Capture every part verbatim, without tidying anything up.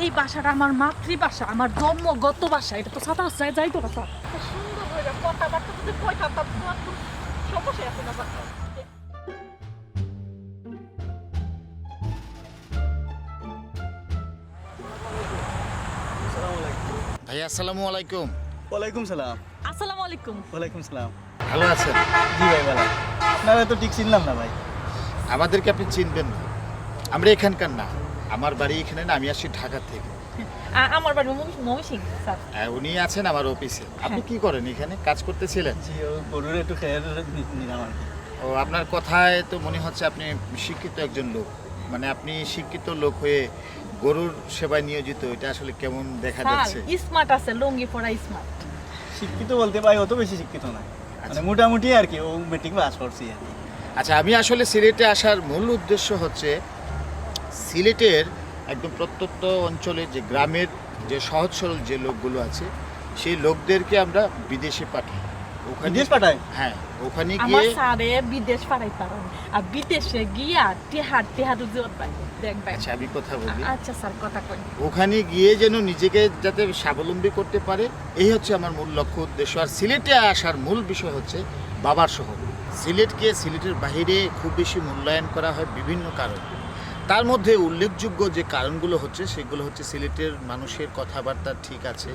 এই ভাষাটা আমার মাতৃভাষা, আমার জন্মগত ভাষা, এটা তো সাথে সাথে যাইতো না, স্যার। সুন্দর করে কথাবার্তা যদি কই থাকতাম, তোমার কোনো সমস্যা আছে না, স্যার। ভাইয়া, আসসালামু আলাইকুম। ওয়ালাইকুম সালাম। আসসালামু আলাইকুম। ওয়ালাইকুম সালাম। ভালো আছেন? জি ভাই, ভালো। আপনারা তো ঠিক চিনলাম না ভাই। আমাদেরকে আপনি চিনবেন না, আমরা এখানকার না। আমার বাড়ি এখানে না, আমি আসছি ঢাকা থেকে। আ- আমার বাড়ি মমি- ময়মনসিংহ, স্যার। হ্যাঁ, উনি আছেন আমার অফিসে। আপনি কি করেন এখানে? কাজ করতেছিলেন? জি, ও গরুর একটু খেয়াল নিলাম আর কি। ও, আপনার কথায় তো মনে হচ্ছে আপনি শিক্ষিত একজন লোক। মানে, আপনি শিক্ষিত লোক হয়ে গরুর সেবায় নিয়োজিত, এটা আসলে কেমন দেখা স্যার, যাচ্ছে? স্মার্ট আছে, লুঙ্গি পরা স্মার্ট। শিক্ষিত বলতে ভাই অত বেশি শিক্ষিত না, মানে মোটামুটি আর কি, ও মেট্রিক পাস করছি আর কি। আচ্ছা, আমি আসলে সিলেটে আসার মূল উদ্দেশ্য হচ্ছে সিলেটের একদম প্রত্যন্ত অঞ্চলে যে গ্রামের যে সহজ সরল যে লোকগুলো আছে, সেই লোকদেরকে আমরা বিদেশে পাঠাই। ওখানে বিদেশ পাঠায়? হ্যাঁ, ওখানে আমার গিয়ে স্যারে বিদেশ পাঠাই পারেন, আর বিদেশে গিয়া টেহার টেহার রুজি উঠবাই। দেখবেন। আচ্ছা, আমি কথা বলি। আচ্ছা স্যার, কথা কই। ওখানে গিয়ে যেন নিজেকে যাতে স্বাবলম্বী করতে পারে, এই হচ্ছে আমার মূল লক্ষ্য উদ্দেশ্য। আর সিলেটে আসার মূল বিষয় হচ্ছে বাবার শহর। সিলেটকে সিলেটের বাইরে খুব বেশি মূল্যায়ন করা হয় বিভিন্ন কারণে। তার মধ্যে উল্লেখযোগ্য যে কারণগুলো হচ্ছে, সেগুলো হচ্ছে সিলেটের মানুষের কথাবার্তা ঠিক আছে,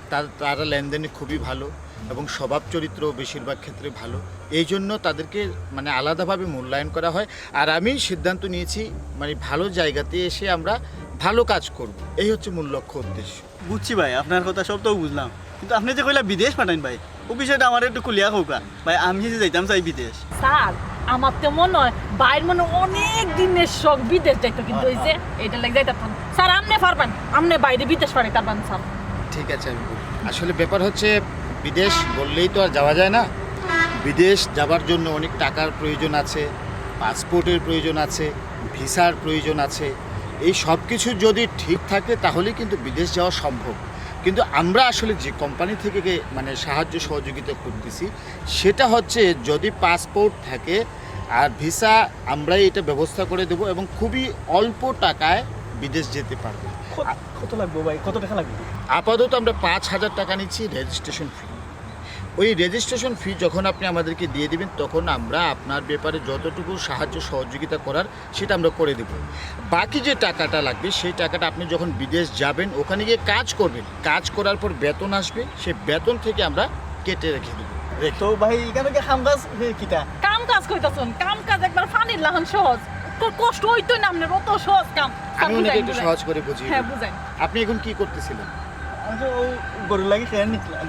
তার তারা লেনদেনে খুবই ভালো এবং স্বভাব চরিত্র বেশিরভাগ ক্ষেত্রে ভালো। এই জন্য তাদেরকে, মানে, আলাদাভাবে মূল্যায়ন করা হয়। আর আমি সিদ্ধান্ত নিয়েছি, মানে, ভালো জায়গাতে এসে আমরা ভালো কাজ করব, এই হচ্ছে মূল লক্ষ্য উদ্দেশ্য। বুঝছি ভাই, আপনার কথা সব তো বুঝলাম, কিন্তু আপনি যে কইলা বিদেশ পাঠাইন ভাই, ও বিষয়টা আমার একটু খুলিয়া কউকা ভাই। আমি যে যাইতাম চাই বিদেশ। স্যার, আমার তো মনে হয় বাইর মনে অনেক দিনের শখ বিদেশ যাইতো, কিন্তু ওই যে এটা লাগে যাইতে পারতাম। স্যার, আপনি পারবেন, আপনি বাইরে বিদেশ পাঠাই পারবেন স্যার। ঠিক আছে, আমি বলি। আসলে ব্যাপার হচ্ছে, বিদেশ বললেই তো আর যাওয়া যায় না। বিদেশ যাবার জন্য অনেক টাকার প্রয়োজন আছে, পাসপোর্টের প্রয়োজন আছে, ভিসার প্রয়োজন আছে। এই সব কিছু যদি ঠিক থাকে, তাহলেই কিন্তু বিদেশ যাওয়া সম্ভব। কিন্তু আমরা আসলে যে কোম্পানি থেকে গে- মানে সাহায্য সহযোগিতা করতেছি, সেটা হচ্ছে যদি পাসপোর্ট থাকে আর ভিসা, আমরাই এটা ব্যবস্থা করে দেব এবং খুবই অল্প টাকায় বিদেশ যেতে পারবে। কত- কত লাগবো ভাই, কত টাকা লাগবে? আপাতত আমরা পাঁচ হাজার টাকা নিচ্ছি রেজিস্ট্রেশন ফি। ওই রেজিস্ট্রেশন ফি যখন আপনি আমাদেরকে দিয়ে দিবেন, তখন আমরা আপনার ব্যাপারে যতটুকু সাহায্য সহযোগিতা করার, সেটা আমরা করে দেব। বাকি যে টাকাটা লাগবে, সেই টাকাটা আপনি যখন বিদেশ যাবেন, ওখানে গিয়ে কাজ করবেন, কাজ করার পর বেতন আসবে, সেই বেতন থেকে আমরা কেটে রেখে দেবো। রেখে তো ভাই, এখানে কি কাম কাজ কিতা? কাম কাজ কইতাছুন, কাম কাজ একবার পানির লাখান সহজ। ক- কষ্ট হইতো না আপনার, অত সহজ কাম। স্যার, আমি ওনাকে বুঝাইন, একটু বুঝাইন। সহজ করে বুঝিয়ে হ্যাঁ, বলি। বুঝাইন। আপনি এখন কি করতেছিলেন? আমি তো ও গরুর লাগি খেয়াল নিলাম,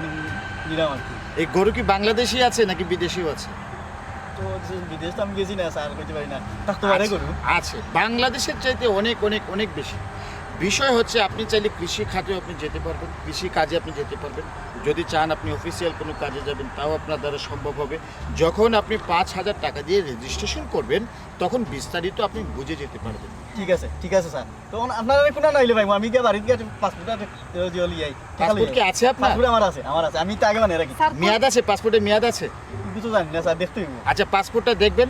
নিলাম আর কি। এই গরু কি বাংলাদেশি আছে নাকি বিদেশিও আছে? তো যে বিদেশ তো আমি গেছি না স্যার, কইতে পারি না, থাকতে পারে আছে, গরু। আছে। বাংলাদেশের চাইতে অনেক, অনেক, অনেক বেশি। বিষয় হচ্ছে, আপনি চাইলে কৃষি খাতেও আপনি যেতে পারবেন, কৃষি কাজে আপনি যেতে পারবেন। যদি চান আপনি অফিসিয়াল কোনো কাজে যাবেন, তাও আপনার দ্বারা সম্ভব হবে। যখন আপনি পাঁচ হাজার টাকা দিয়ে রেজিস্ট্রেশন করবেন, তখন বিস্তারিত আপনি বুঝে যেতে পারবেন। ঠিক আছে, ঠিক আছে স্যার। তো অন- আপনারা কোনো নাইলে ভাই, আমি গিয়ে বাড়িতে গিয়ে পাসপোর্ট আর ইয়ে লিয়ে আই। পাসপোর্ট কি আছে আপনার? পাসপোর্ট আমার আছে, আমার আছে। আমি তো আগে বানিয়ে রাখি। স্যার, মেয়াদ আছে, পাসপোর্টের মেয়াদ আছে। কিছু জানি না স্যার, দেখতে হইব। আচ্ছা, পাসপোর্টটা দেখবেন,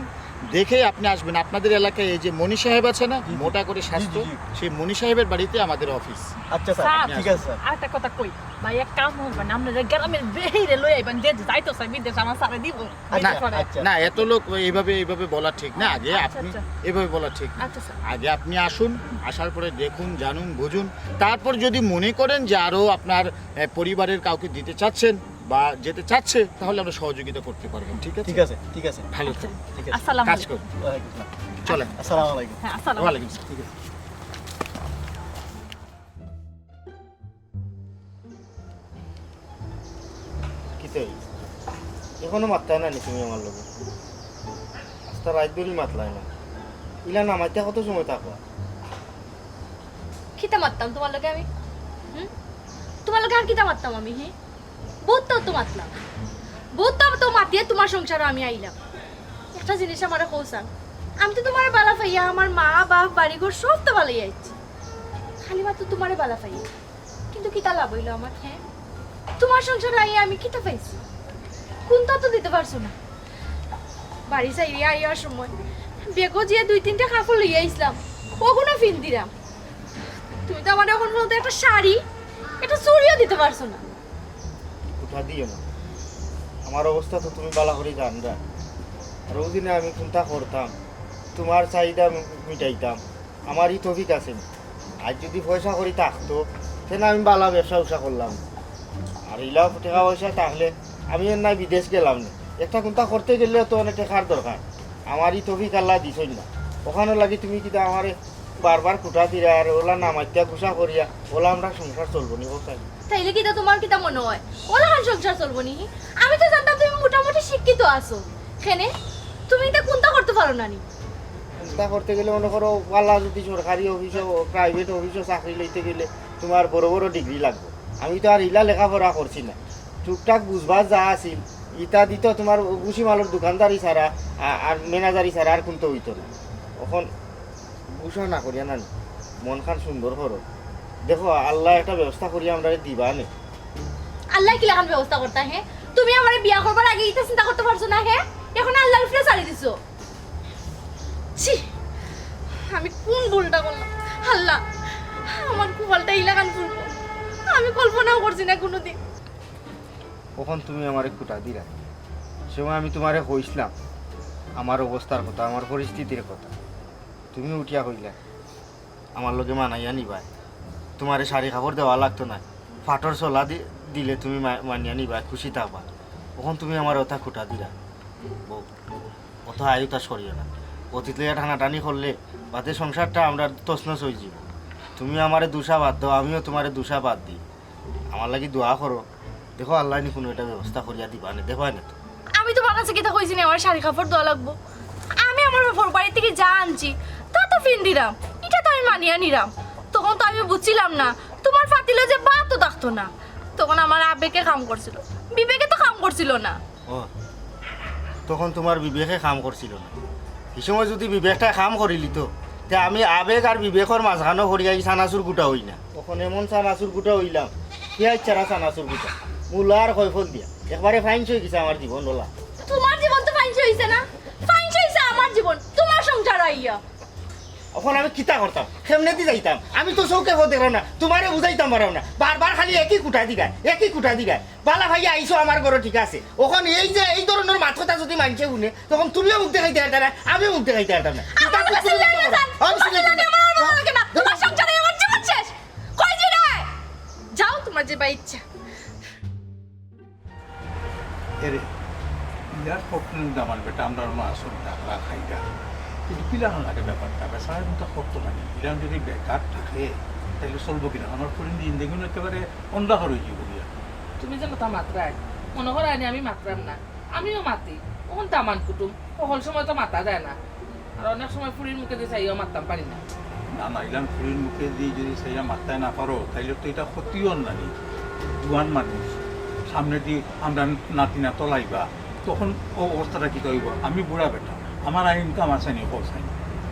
দেখে আপনি আসবেন। আপনাদের এলাকায় এই যে মণি সাহেব আছে না, জি, জি। মোটা করে জি, জি, স্বাস্থ্য, জি। সেই মণি সাহেবের বাড়িতে আমাদের অফিস। আচ্ছা স্যার, স্যার, ঠিক আছে স্যার। আরেকটা কথা কই, ভাই, এক কাম করবেন, আপনারা গ্রামের বেহিরে লই আইবেন, যে যাইতো স্যার বিদেশ, আমার স্যারে দিব। আচ্ছা, বিদেশ করে। আচ্ছা। না, এত লোক এইভাবে এইভাবে বলা ঠিক না। আগে আচ্ছা, আপনি আচ্ছা। এভাবে বলা ঠিক না। আচ্ছা স্যার। আগে আপনি আসুন, আসার পরে দেখুন, জানুন, বুঝুন। তারপর যদি মনে করেন যে আরো আপনার আহ, পরিবারের কাউকে দিতে চাচ্ছেন বা যেতে চাচ্ছে, তাহলে আমরা সহযোগিতা করতে পারবো। ঠিক আছে? ঠিক আছে, ঠিক আছে। ভালো আচ্ছা। থাকবেন। ঠিক আছে। আসসালামু কাজ আলাইকুম। করুন। ওয়ালাইকুম আসসালাম। চলেন। আসসালামু আলাইকুম। হ্যাঁ, আসসালামু ওয়ালাইকুম আলাইকুম। আসসালাম। ঠিক আছে। কিতা? এখনো মাততায় না নি তুমি আমার লগে? আস্তা রাইত ধরি মাতলায় না। ইলা না মাতিয়া কত সময় থাকবা? কিতা মাততাম তোমার লগে আমি? হুম? তোমার লগে আর কিতা মাততাম আমি, হি? বহুত তো, তো মাতলাম। বহুত তো, তো মাতিয়া তোমার সংসারো আমি আইলাম। একটা জিনিস আমারে কও ছাইন। আমি তো তোমারে বালা পাইয়া, আমার মা, বাপ, বাড়ি ঘর সব তো বালা পাইয়া আইছি। খালি মাত্র তোমারে বালা পাইয়া। কিন্তু কিতা লাভ অইলো আমার, হ্যাঁ? তোমার সংসারো আইয়া আমি কিতা পাইছি? কুন্তা তো দিতে পারছো না। বাড়ি ছাড়িয়া আইয়ার সময় ব্যাগো যে দুই তিনটা কাপড় লইয়া আইছলাম, অগুনও ফিন্দিরাম। তুমি তো আমার এখন পর্যন্ত একটা শাড়ি, একটা চুড়িও দিতে পারছো না। খুটা দিও না, আমার অবস্থা তো তুমি ভালা করি জানরায়। আর অউ দিনে আমি কুনতা করতাম, তুমার চাহিদা মি-, মিটাইতাম, আমার ই তৌফিক আছে নি? আইজ যুদি পয়সা কড়ি থাকতো, তে না আমি ভালা ব্যবসা উবসা করলাম। আর ইলা টেকা পয়সা থাকলে আমি এর নাই বিদেশ গেলাম নি। একটা কুনতা করতে গেলেও তো অনেক টেকার দরকার। আমার ই তৌফিক আল্লায় দিছইন না। অখানর লাগি তুমি কিতা আমারে বারবার খুটা দিরায় আর অলা না মাতিয়া গুসা করিয়া, অলা আমরার সংসার চলবো নি, কও চাই? তাইলে কিতা তুমার কিতা মনো অয়, অলাখান সংসার চলবো নি? আমি তো জানতাম তুমি মোটামুটি শিক্ষিত আছো। কেনে তুমি ইতা কুনতা করতে পারো না নি? কুনতা করতে গেলে মনো করো, ভালা যুদি সরকারি অফিসো, প্রাইভেট অফিসো চাকরি লইতে গেলে তুমার বড় বড় ডিগ্রি লাগবো। আমি তো আর ইলা লেখাপড়া করছি না, টুকটাক বুঝবার যা আছিল, ইতা দি তো তুমার ভুসি মালর দোকানদারি ছাড়া আ-, আর ম্যানেজারি ছাড়া আর কুনতা অইতো না। অখন গুসা না করিয়া না নি, মনখান সুন্দর করো। দেখো, আল্লায় একটা ব্যবস্থা করিয়া আমরারে দিবা নে। আল্লায় কিলাখান ব্যবস্থা করতা, হে? তুমি আমারে বিয়া করবার আগে ইতা চিন্তা করতে পারছো না, হে? অখন আল্লার উপরে ছাড়ি দিছো। ছি, আমি কুন ভুলটা করলাম? আল্লাহ, আমার কপালটা ইলাখান ফুলবো, আমি কল্পনাও করছি না কুনুদিন। অখন তুমি আমারে খুটা দিরায়, সে সময় আমি তুমারে কইছলাম আমার অবস্থার কথা, আমার পরিস্থিতির কথা। তুমি উঠিয়া কইলায়, আমার লগে মানাইয়া নিবায়, তুমারে শাড়ি কাপড় দেওয়া লাগতো নায়, ফাটর চলা দি-, দিলে তুমি মা-, মানিয়া নিবায়, খুশি থাকবায়। অখন তুমি আমারে অতা খুটা দিরায়। বউ, অত আয়ুতাস করিও না। অতীত লইয়া টানাটানি করলে বাদে সংসারটা আমরার তছনছ অইযিবো। তুমি আমারে দুষা বাদ দেও, আমিও তুমারে দুষা বাদ দেই। আমার লাগি দোয়া করো। দেখো, আল্লায় নি কুনু একটা ব্যবস্থা করিয়া দিবা নে, দেখো না তো। আমি তুমার কাছে কিতা কইছি নি আমার শাড়ি কাপড় দেওয়া লাগবো? আমি আমার বাপর বাড়ি থাকি যা আনছি, তা তো ফিন্দিরাম, ইটা তো আমি মানিয়া নিরাম। তখন তো আমি বুঝছিলাম না তুমার ফাতিলো যে ভাতও থাকতো না। তখন আমার আবেগে কাম করছিল, বিবেকে তো কাম করছিল না। ও, তখন তুমার বিবেকে কাম করছিল না। হি সময় যুদি বিবেকটা কাম করিলিতো, তে আমি আবেগ আর বিবেকর মাঝখানো পড়িয়া ই চানাচুর গুটা অই না। অখন এমন চানাচুর গুটা অইলাম, পিয়াজ ছাড়া চানাচুর গুটা, মুলা আর কয়ফল দিয়া। একবারে ফাইন্স অই গেছে আমার জীবন, অলা। তুমার জীবন তো ফাইন্স অইছে না, ফাইন্স অইছে আমার জীবন, তুমার সংসার আইয়া। অখন আমি কিতা করতাম? কেমনেদি যাইতাম? আমি তো চউখে পথ দেখরাম না, তুমারে বুঝাইতাম পারাম না। বারবার খালি একই খুটা দিগায়, একই খুটা দিগায়। ভালা পাইয়া আইছো আমার ঘরো, ঠিক আছে। অখন এই যে এই ধরনর মাত-কথা যুদি মানষে হুনে, তখন তুমিও মুখ দেখাইতায় পারতায় না, আমিও মুখ দেখাইতাম পারতাম না। আমার কথা শুনলে না, স্যার। আমি শুনলে আমার কথা লাগে না। তুমার সংসারে আমার জীবন শেষ। কই যাইরায়? যাও, তুমার যেবায় ইচ্ছা। এরে, ইয়ার ফখরুল দামান বেটা, আমরার মাসুম টাকা খাইগা। কিন্তু কিলাখান লাগে ব্যাপারটা, বেচারার মতো করতো না। ইরান যদি বেকার থাকে, তাইলে চলবো কিনা? আমার ফুরিন জিন্দেগি একেবারে অন্ধকার অই যাইবো গিয়া। তুমি যে মাতা মাতরায়, মনো করো আনি আমি মাতরাম না, আমিও মাতি। অখন দামান কুটুম, হকল সময় তো মাতা যায় না। আর অনেক সময় ফুরির মুখেদি চাইয়াও মাততাম পারি না। না, না, ইলান ফুরির মুখেদি যদি চাইয়া মাততায় না পারো, তাইলে তো ইটা ক্ষতি অর না নি। জুয়ান মানুষ, সামনেদি আমরার নাতি নাতল আইবা, তখন অউ অবস্থাটা কিতা অইবো? আমি বুড়া বেটা, আমার আর ইনকাম আছে নি, কও চাই?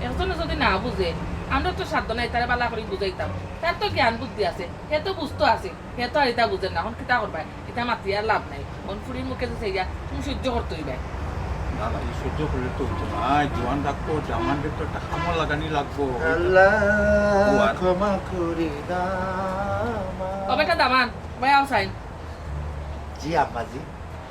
একজনে যদি না বুঝে, আমরার তো সাধ্য নাই তারে ভালা করি বুঝাইতাম। তার তো জ্ঞান বুদ্ধি আছে, হে তো বুঝতো আছে। হে তো আর ইতা বুঝের না, অখন কিতা করবায়? ইতা মাতিয়া আর লাভ নাই। অখন ফুরির মুখেদি চাইয়া তুমি সহ্য করতে অইবায়। না, না, ই সহ্য করলে তো অইতো নায়। জুয়ান রাখবো, দামানরে তো একটা কামো লাগানি লাগবো। আল্লাহ, ও আর ক্ষমা করি দাও। ও বেটা দামান, ভাই আও চাইন। জি আম্মাজি,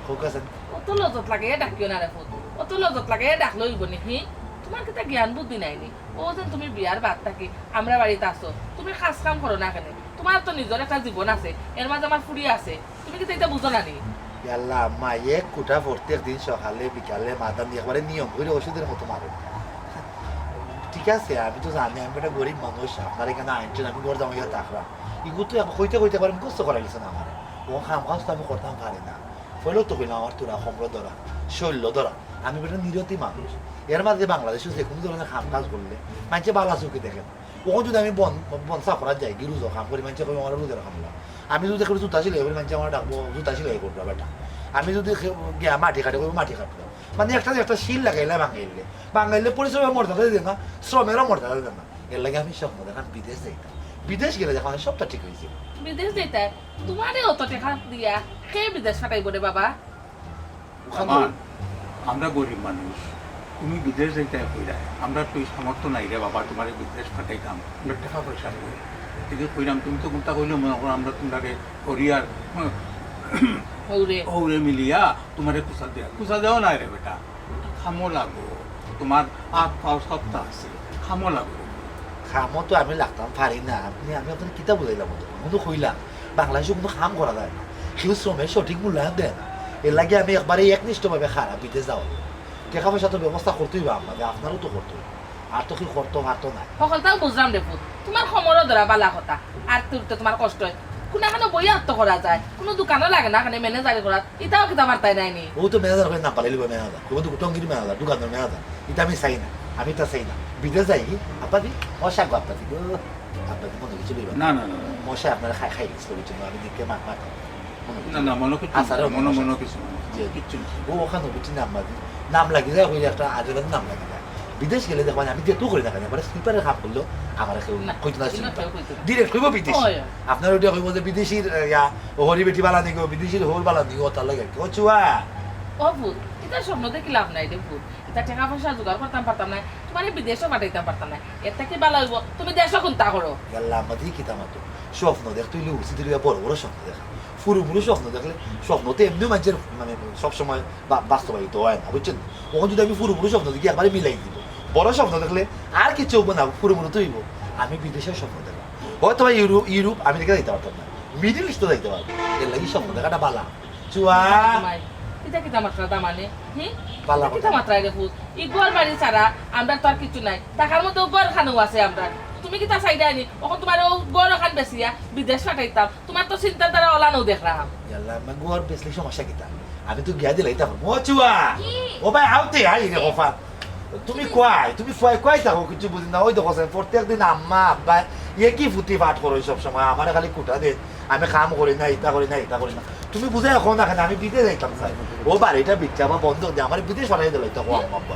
কউক্কা চাইন। অত লজত লাগে, এ ডাকিও না রে ফুত। অত লজত লাগে, এ ডাকলে অইবো নি, হি? তুমার কিতা জ্ঞান বুদ্ধি নাই নি? অউ যেন তুমি বিয়ার বাদ থাকি আমরার বাড়িত আছো, তুমি কাজ কাম করো না কেনে? তুমার তো নিজর একটা জীবন আছে, এর মাঝে আমার ফুরি আছে, তুমি কিতা ইতা বুঝো না নি? ইয়াল্লা আম্মা, এক কুটা প্রত্যেক দিন সকালে বিকালে মাদান দিয়া একবারে নিয়ম করি ওষুধের মতো মারে। ঠিক আছে, আমি তো জানি আমি একটা গরিব মানুষ, আপনার এখানে আনছেন, আমি ঘর জামাইয়া থাকলাম। ইগু তো এখন কইতে কইতে একবারে মুখস্থ করাই গেছে না আমারে। ও কাম কাজ তো আমি করতাম পারি না। পয়লাউ তো কইলাম আমার থুড়া কমর ধরা, শল্য ধরা। আমি বেটা নিরতি মানুষ। এর মাঝে বাংলাদেশো যে কুনু ধরনের কাম কাজ করলে মানষে ভালা চউখে দেখে না। অখন যদি আমি বন, বন সাফরাত যাই, গি রুজো কাম করি, মানষে কইবো আমার রুজোর কামলা। আমি যদি একটু জুতা সিলাই করি, মানষে আমারে ডাকবো জুতা সিলাই কররা বেটা। আমি যদি খে-, গিয়া মাটি কাটি, কইবো মাটি কাটরা। মানে একটা যে একটা সিল লাগাইলা বাঙাইলে, বাঙাইলে পরিশ্রমের মর্যাদা দেয় না, শ্রমেরও মর্যাদা দেয় না। এর লাগি আমি স্বপ্ন দেখাম বিদেশ যাইতাম। বিদেশ গেলে দেখো সবটা ঠিক অই যাইবো। বিদেশ যাইতায়? তুমারে অত টেকা দিয়া কে বিদেশ পাঠাইবো রে বাবা? ওখান দামান, আমরা গরিব মানুষ, তুমি বিদেশ যাইতায় কইরায়, আমরার তো ই সামর্থ্য নাই রে বাবা, তুমারে বিদেশ পাঠাইতাম, আমরার টেকা পয়সা নাই। এদিকে কইলাম, তুমি তো কুনতা কইলে মনে করো আমরা তুমরারে করি আর, হুম, হৌরে। হৌরে মিলিয়া তুমারে কুচা দেয়া। কুচা দেওয়া নাই রে বেটা, কামো লাগো। তুমার আত পাও সবতা আছে, কামো লাগো। কামো তো আমি লাগতাম পারি না। আপনে, আমি আপনারে কিতা বুঝাইলাম? অতো কুনু কইলাম, বাংলাদেশো কুনু কাম করা যায় না, কেউ শ্রমের সঠিক মূল্যায়ন দেয় না। এর লাগি আমি একবারে একনিষ্ঠভাবে খারাপ বিদেশ যাওয়া। টেকা পয়সা তো ব্যবস্থা করতেই বা আমারে, আপনারও তো করতে অইবো। আর তো কি করতো পারতো না। হকলতাউ বুঝলাম রে পুত, তুমার কমরও ধরা বালা কথা, আর তুলতে তুমার কষ্ট অয়। কুনাখানো বইয়া তো করা যায়, কুনু দোকানও লাগে না, এখানে ম্যানেজারি করার, ইতাও কিতা বার্তায় নাইনি। ও তো ম্যানেজার করে না পারিলিবো, ম্যানেজার। ও তো টঙ্গির ম্যানেজার, দোকানর ম্যানেজার। ইতা আমি চাই না, আমি ইতা চাই না। বিদেশ যাই কি? আব্বাজি, ও সাগো আব্বাজি গো। আব্বাজি মনো কিছু লইবা না। না, না, না, না। মশায় আপনারে খাই, খাই গেছিল, বুঝছেন? আমি দেখে মার, মার। মনো কিছু না, না, মনো কিছু আচ্ছা, না, রে, মনো, মশা। মনো কিছু না। যে কিচ্ছু না। ও ওখানে বুঝছি নাম বাজি। নাম লাগি যায়, ওই একটা আজেবাজে নাম লাগি যায়। বিদেশ গেলে দেখবেন আমি যেহেতু করি না কেন, এবারে সুইপারের কাম করলেও আমার কেউ না, কইতো না, না, সুইপার। কেউ কইতো না। Direct কইবো বিদেশ। ওই। আপনার ওইটা কইবো যে বিদেশির, আহ, ইয়া, হরি বেটি বালা নিগো, বিদেশির হৌর বালা নিগো, তার লাগে কি? ও চুয়া। ও পুত, ইতা স্বপ্ন দেখি লাভ নাই রে পুত। ইতা টেকা পয়সা জোগাড় করতাম পারতাম না, তুমারে বিদেশও পাঠাইতাম পারতাম না। এর থাকি বালা অইবো, তুমি দেশো কুনতা করো। ইয়াল্লা, আমাদের কিতা মাতো? স্বপ্ন দেখতে অইলে উচিত অইলে বড় বড় স্বপ্ন দেখা। ফুরু ফুরু স্বপ্ন দেখলে স্বপ্ন তো এমনিও মানুষের মানে সবসময় বা-, বাস্তবায়িত হয় না, বুঝছেন? অখন যদি আমি ফুরু ফুরু স্বপ্ন দেখি, একবারে মিলাই দিব। বড় স্বপ্ন দেখলে আর কিচ্ছু অইবো না, ফুরু ফুরু তো অইবো। আমি বিদেশের স্বপ্ন দেখলাম, হয়তো বা ইউরোপ, ইউরোপ, আমেরিকা যাইতে পারতাম না, মিডল ইস্টও যাইতে পারবো। এর লাগি স্বপ্ন দেখাটা বালা। চুয়া। মাই, ইতা কিতা মাতরা দামানে? হুম? বালা ইতা কিতা কথা। মাতরা রে পুত? ই ঘর বাড়ি ছাড়া আমরার তো আর কিচ্ছু নাই। ঢাকার মধ্যে ঘর খানো আছে আমরার। তুমি কিতা চাইরায়নি? অখন তুমারে অউ ঘর অখান বেচিয়া বিদেশ পাঠাইতাম। তুমার তো চিন্তাধারা অলানউ দেখরাম। ইয়াল্লা, আম্মা, ঘর বেচলে সমস্যা কিতা? আমি তো গিয়া দিলাই তখন। ও চুয়া! কি? ও ভাই, আউতে, আই রে, কপাল। তুমি কই? তুমি কই, কই থাকো? কিচ্ছু বুঝি না। ওই দেখো, স্যার, প্রত্যেক দিন আম্মা, আব্বা, এ কি ফুটি ফাট করো সব সময়? আমারে খালি কুটা দে। আমি কাম করি না, ইতা করি না, ইতা করি না। তুমি বুঝাই কও না কেনে? আমি বিদেশ যাইতাম চাই। ও বাড়িটা বিচ্ছা বা বন্ধক দে, আমারে বিদেশ পাঠাই দিলে, ইতা কও আম্মা, আব্বা।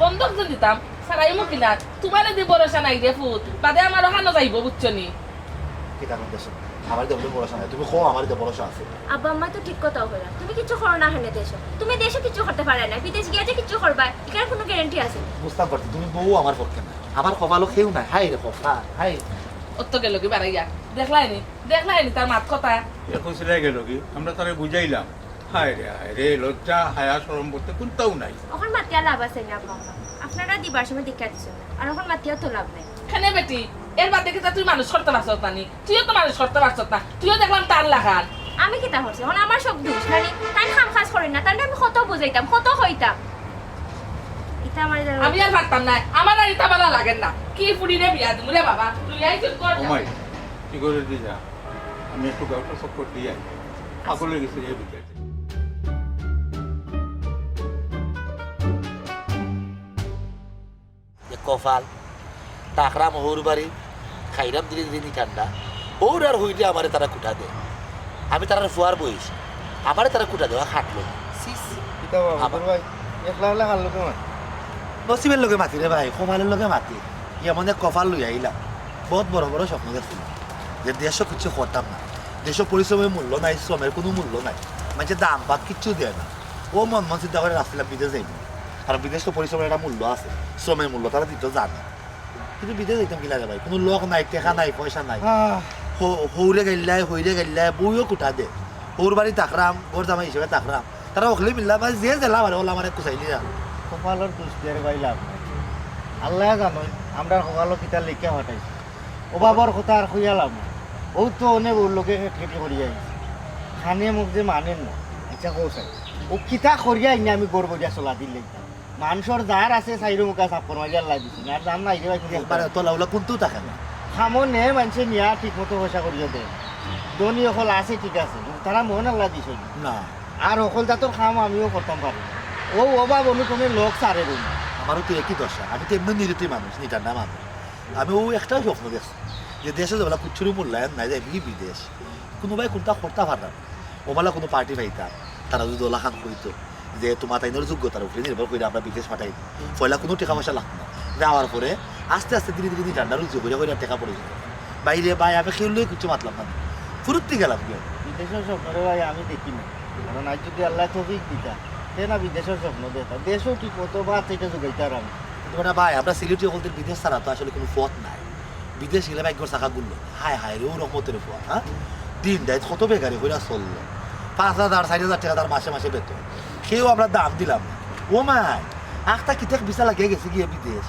বন্ধক যে দিতাম, সারাইমু কিলা? তুমারে দি ভরসা নাই রে পুত, বাদে আমার অখানো যাইবো, বুঝছো নি? কিতা কইতাছো? আমারে দি ভরসা নাই। তুমি কও, আমারে দি ভরসা আছে। আব্বা আম্মা তো ঠিক কথাউ কইরা। তুমি কিচ্ছু করো না এখানে দেশো। তুমি দেশো কিচ্ছু করতে পারো না। বিদেশ গিয়া যে কিচ্ছু করবা, ইখান কুনু গ্যারান্টি আছে নি? বুঝতাম পারছি, তুমি বউ আমার পক্ষে না। আমার কপালো কেউ নাই। হায় রে কপাল, হায়। অত গেল কি বাড়াইয়া? দেখলায়নি? দেখলায়নি তার মাত কথা? এখন সিলাই গেল কি? আমরা তারে বুঝাইলাম। হায় রে, হায় রে, লজ্জা, হায়া, শরম করতে কুনতাউ নাই। অখন মাতিয়া লাভ আছে নি আব্বা আম্মা? আপনারা দিবার সময় দেখিয়া দিছইন না। আর অখন মাতিয়াও তো লাভ নাই। কেনে বেটি, এর বাদে কিতা তুই মানুষ করতে পারছস না নি? তুইও তো মানুষ করতে পারছস না। তুইও দেখলাম তার লাখান। আমি কিতা করছি? অখন আমার সব দোষ, না নি? তাইন কাম কাজ করইন না, তাইনরে আমি কত বুঝাইতাম, কত কইতাম। ইতা আমার দ্বারা আমি আর পারতাম না, আমার আর ইতা বালা লাগের না। কি ফুড়িরে বিয়া দিমু রে বাবা, তুই আই চুপ কর। ও মাই, কি করে দি যা? আমি একটু গাউটা চক্কর দিয়া আই। পাগল অই গেছে এই ভিতরে। এ কপাল, থাকরাম হউর বাড়ি, খাইরাম ধীরে ধীরে নি ঠান্ডা। হউর আর হইলে আমারে তারা কুটা দে। আমি তারার ফুয়ার বয়স, আমারে তারা কুটা দেওয়া খাটলো না। ছি, ছি। কিতা বাবা, আমার তোর ভাই, একলা একলা খাটলো কেমন? নসিবের লগে মাতি রে ভাই, কপালের লগে মাতি। এমন এক কপাল লইয়া আইলাম। বহুত বড় বড় স্বপ্ন দেখছিলাম যে দেশো কিচ্ছু করতাম না, দেশো পরিশ্রমের মূল্য নাই, শ্রমের কুনু মূল্য নাই, মানষে দাম ভাত কিচ্ছু দেয় না। ও মন মন চিন্তা করি রাখছিলাম বিদেশ যাইমু, কারণ বিদেশ তো পরিশ্রমের একটা মূল্য আছে, শ্রমের মূল্য তারা দিতে জানে। কিন্তু বিদেশ যাইতাম কিলা রে ভাই, কুনু লোক নাই, টেকা নাই, পয়সা নাই। আহ। হো-, হউরে গাইল্লায়, হইরে গাইল্লায়, বউও কুটা দে। হউর বাড়ি থাকরাম, ঘর জামাই হিসাবে থাকরাম, তারা অকলে মিল্লা ভাই যে জেলা মারে, ওলা মারে কুচাইলি না। কপালর দোষ দিয়া রে ভাই লাভ নাই। আল্লায় জানইন, আমরার কপালো কিতা লেখা ফাটাইছে। অভাবর কথা আর কইয়া লাভ নাই। অউ তো অনে বউর লগে খেটখেটি করিয়া আইছে। খানে মুখ যে মানের না। আচ্ছা, কও চাই। অউ কিতা করিয়া আইনে আমি গর্ব দিয়া চলা দিলে। মানষর যার আছে চাইরো মুখা চাপড় মারিয়া আল্লায় দিছে। আর যার নাই রে ভাই, কুনু একবারে উপায় নাই। তলা উলা কুনতু থাকে না। কামো নে মানষে নিয়া ঠিক মতো পয়সা করিয়া দে। ধনী অকল আছে ঠিক আছে, তারা মন আল্লায় দিছে না। আর অকল জাতর কাম আমিও করতাম পারি না। অউ অভাব অনটনে লোক ছাড়ে রই। আমারও তো একই দশা, আমি তো এমনি নিরুতি মানুষ, নিটান্ডা মানুষ। আমি অউ একটাউ স্বপ্ন দেখছি যে দেশো যেবলা কুচ্ছুরও মূল্যায়ন নাই, যাইমু কি বিদেশ, কুনুবায় কুনতা করতা পারতাম, অবলা কুনু পার্টি পাইতাম, তারা যদি অলাখান কইতো যে তুমরা তাইনর যোগ্যতার উপরে নির্ভর করি আমরা বিদেশ পাঠাই, পয়লা কুনু টেকা পয়সা লাগতো না, যাওয়ার পরে আস্তে আস্তে ধীরে ধীরে নিটান্ডা রুজি করিয়া করিয়া টেকা পড়ে যেত। ভাইরে ভাই, আমি কেউর লগে কিচ্ছু মাতলাম না, ফুরুত্তি গেলাম গিয়া। বিদেশর স্বপ্ন রে ভাই আমি দেখি না, কারণ আইজ যদি আল্লায় তৌফিক দিতা, তে না বিদেশর স্বপ্ন দেখতাম, দেশো ঠিক মতো ভাত ইটা জুগাইতাম আমি। কিন্তু বেটা ভাই, আমরা সিলেটি অকলতর বিদেশ ছাড়া তো আসলে কুনু পথ নাই। বিদেশ গেলে ভাগ্যর চাকা ঘুরলো। হায় হায় রে, ও রহমতের ফুয়া, হ্যাঁ? দিন রাইত কত বেকারি কইরা চললো। পাঁচ হাজার, চাইর হাজার টেকা তার মাসে মাসে বেতন। কেউ আমরা দাম দিলাম না। ও মাই, আখতা কিতা ভিসা লাগিয়া গেছে গিয়া বিদেশ।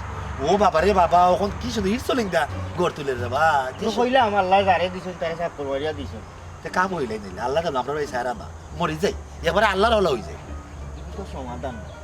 ও বাবা রে বাবা, অখন কি সুন্দর হিট চলিং দা ঘর তুলে রে বা। কি তো সু- কইলাম, আল্লায় যারে দিছইন, তারে সাফ করবাইয়া দিছইন। তে কাম অইলাই নাইলে, আল্লায় জানো, আমরার এই সারা না। মরি যাই, একবারে আল্লার হাওলা অই যাই। ইগু তো সমাধান না।